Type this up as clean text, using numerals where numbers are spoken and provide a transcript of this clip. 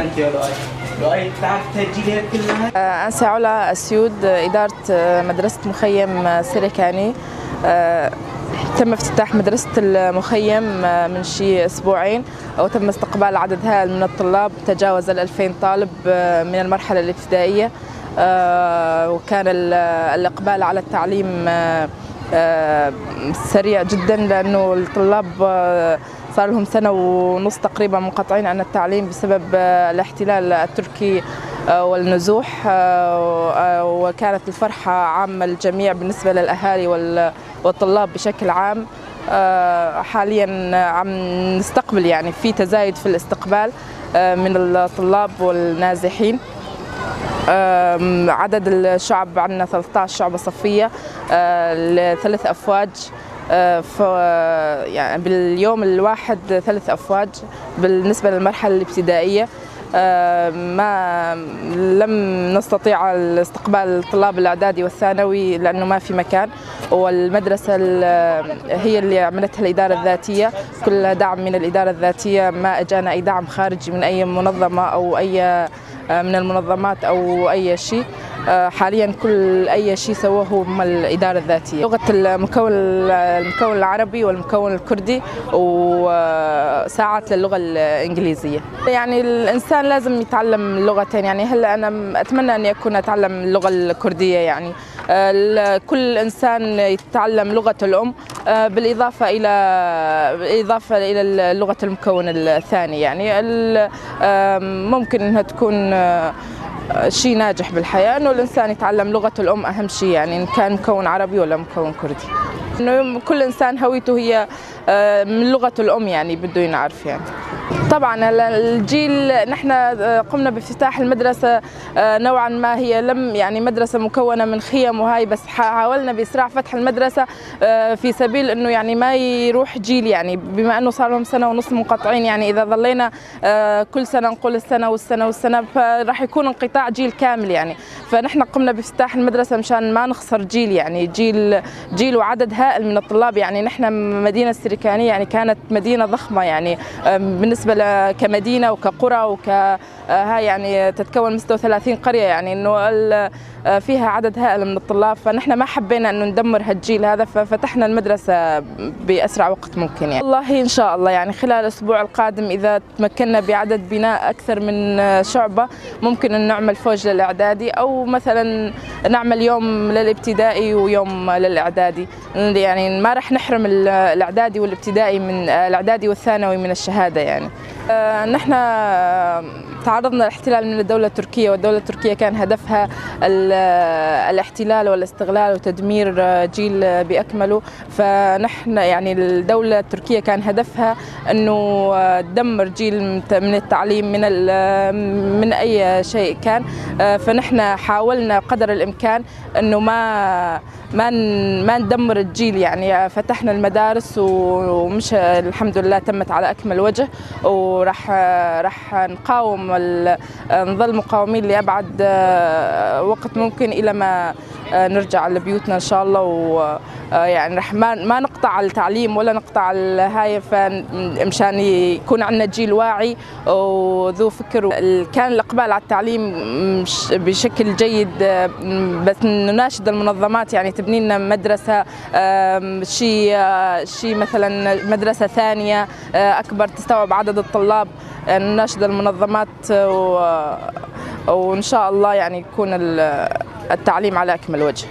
انت يا لؤي؟ لؤي بتعرف تهجي كلها؟ أنسة علا أسيود، إدارة مدرسة مخيم سريكاني. تم افتتاح مدرسة المخيم من شي أسبوعين، وتم استقبال عدد هائل من الطلاب تجاوز 2000 طالب من المرحلة الابتدائية، وكان الإقبال على التعليم سريع جدا، لأنه الطلاب صار لهم سنة ونص تقريبا منقطعين عن التعليم بسبب الاحتلال التركي والنزوح، وكانت الفرحة عامة للجميع بالنسبة للأهالي والطلاب بشكل عام. حاليا عم نستقبل، يعني في تزايد في الاستقبال من الطلاب والنازحين. عدد الشعب عندنا 13 شعبة صفية لثلاث أفواج، يعني باليوم الواحد 3 أفواج. بالنسبة للمرحلة الابتدائية ما لم نستطيع استقبال الطلاب الإعدادي والثانوي لأنه ما في مكان، والمدرسة هي اللي عملتها الإدارة الذاتية، كل دعم من الإدارة الذاتية، ما أجانا أي دعم خارجي من أي منظمة أو أي من المنظمات أو أي شيء. حاليا كل أي شيء سووه هم الإدارة الذاتية. لغة المكون العربي والمكون الكردي، وساعات للغة الإنجليزية. يعني الإنسان لازم يتعلم لغتين، يعني هلا أنا أتمنى أن أكون أتعلم اللغة الكردية، يعني كل إنسان يتعلم لغة الأم بالإضافة إلى لغة المكون الثاني، يعني ممكن أنها تكون شيء ناجح بالحياة، إنه الإنسان يتعلم لغة الأم أهم شيء، يعني إن كان مكون عربي ولا مكون كردي، إنه كل إنسان هويته هي من لغة الأم، يعني بده ينعرف. يعني طبعا الجيل نحن قمنا بافتتاح المدرسة نوعا ما هي لم يعني مدرسة مكونة من خيم وهاي، بس حاولنا بإسراع فتح المدرسة في سبيل انه يعني ما يروح جيل، يعني بما انه صار لهم سنة ونص منقطعين، يعني اذا ظلينا كل سنة نقول السنة والسنة والسنة فراح يكون انقطاع جيل كامل يعني. فنحن قمنا بافتتاح المدرسة مشان ما نخسر جيل، يعني جيل وعدد هائل من الطلاب. يعني نحن مدينة السريكانية يعني كانت مدينة ضخمة، يعني بالنسبة كمدينة وكقرى وكها، يعني تتكون من 36 قرية، يعني انه فيها عدد هائل من الطلاب، فنحن ما حبينا انه ندمر هالجيل هذا، ففتحنا المدرسة بأسرع وقت ممكن. يعني والله ان شاء الله يعني خلال الاسبوع القادم اذا تمكنا بعدد بناء اكثر من شعبة ممكن ان نعمل فوج للاعدادي، او مثلا نعمل يوم للابتدائي ويوم للاعدادي، يعني ما راح نحرم الاعدادي والابتدائي من الاعدادي والثانوي من الشهادة. يعني نحن تعرضنا للاحتلال من الدولة التركية، والدولة التركية كان هدفها الاحتلال والاستغلال وتدمير جيل بأكمله. فنحن يعني الدولة التركية كان هدفها أنه تدمر جيل من التعليم من أي شيء كان. فنحن حاولنا قدر الإمكان أنه ما ما ما ندمر الجيل، يعني فتحنا المدارس ومش الحمد لله تمت على أكمل وجه، وراح راح نقاوم، نظل مقاومين لأبعد وقت ممكن إلى ما نرجع لبيوتنا إن شاء الله. ويعني رح ما نقطع التعليم ولا نقطع الهاي، مشان يكون عندنا جيل واعي وذو فكر. كان الإقبال على التعليم بشكل جيد، بس نناشد المنظمات يعني تبني لنا مدرسة، شيء مثلا مدرسة ثانية أكبر تستوعب عدد الطلاب. نناشد المنظمات وإن شاء الله يعني يكون التعليم على أكمل وجه.